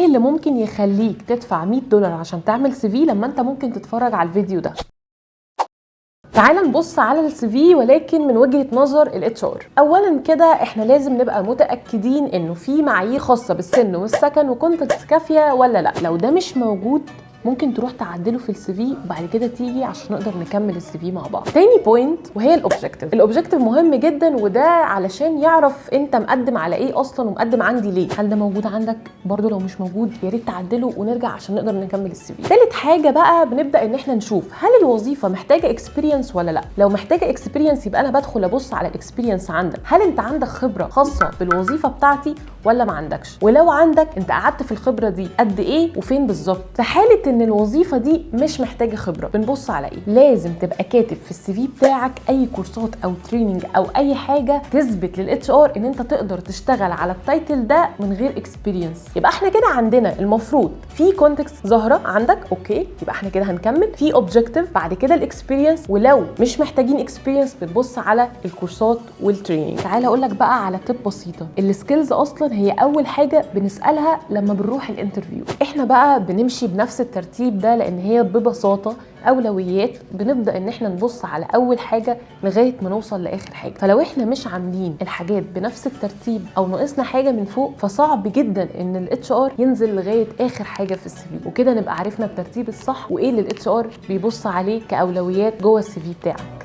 اللي ممكن يخليك تدفع $100 عشان تعمل CV لما انت ممكن تتفرج على الفيديو ده؟ تعال نبص على ال CV ولكن من وجهه نظر ال HR. اولا كده احنا لازم نبقى متاكدين انه في معايير خاصة بالسن والسكن و contacts كافيه ولا لا. لو ده مش موجود، ممكن تروح تعدله في ال CV وبعد كده تيجي عشان نقدر نكمل ال CV مع بعض. تاني point وهي ال objective. ال objective مهم جدا، وده علشان يعرف انت مقدم على ايه اصلا ومقدم عندي ليه. هل ده موجود عندك؟ برضو لو مش موجود، يا ريت تعدله ونرجع عشان نقدر نكمل ال CV. تالت حاجة بقى، بنبدا ان احنا نشوف هل الوظيفة محتاجه experience ولا لا. لو محتاجه experience، يبقى انا بدخل ابص على ال experience عندك. هل انت عندك خبره خاصة بالوظيفة بتاعتي ولا ما عندكش؟ ولو عندك، انت قعدت في الخبرة دي قد ايه وفين بالظبط؟ في حاله ان الوظيفة دي مش محتاجه خبره، بنبص على ايه؟ لازم تبقى كاتب في ال CV بتاعك اي كورسات او training او اي حاجة تثبت لل HR ان انت تقدر تشتغل على ال title ده من غير experience. يبقى احنا كده عندنا المفروض في context ظاهره عندك، okay، يبقى احنا كده هنكمل في objective، بعد كده ال experience، ولو مش محتاجين experience بتبص على الكورسات وال training. تعالى اقول لك بقى على tip بسيطه. ال skills اصلا هي اول حاجة بنسالها لما بنروح ال interview. احنا بقى بنمشي بنفس الترتيب ده لان هي ببساطة اولويات. بنبدا ان احنا نبص على اول حاجة لغاية ما نوصل لاخر حاجه. فلو احنا مش عاملين الحاجات بنفس الترتيب او ناقصنا حاجة من فوق، فصعب جدا ان ال HR ينزل لغاية اخر حاجة في ال CV. وكده نبقى عرفنا الترتيب الصح وايه اللي ال HR بيبص عليه كاولويات جوه ال CV بتاعك.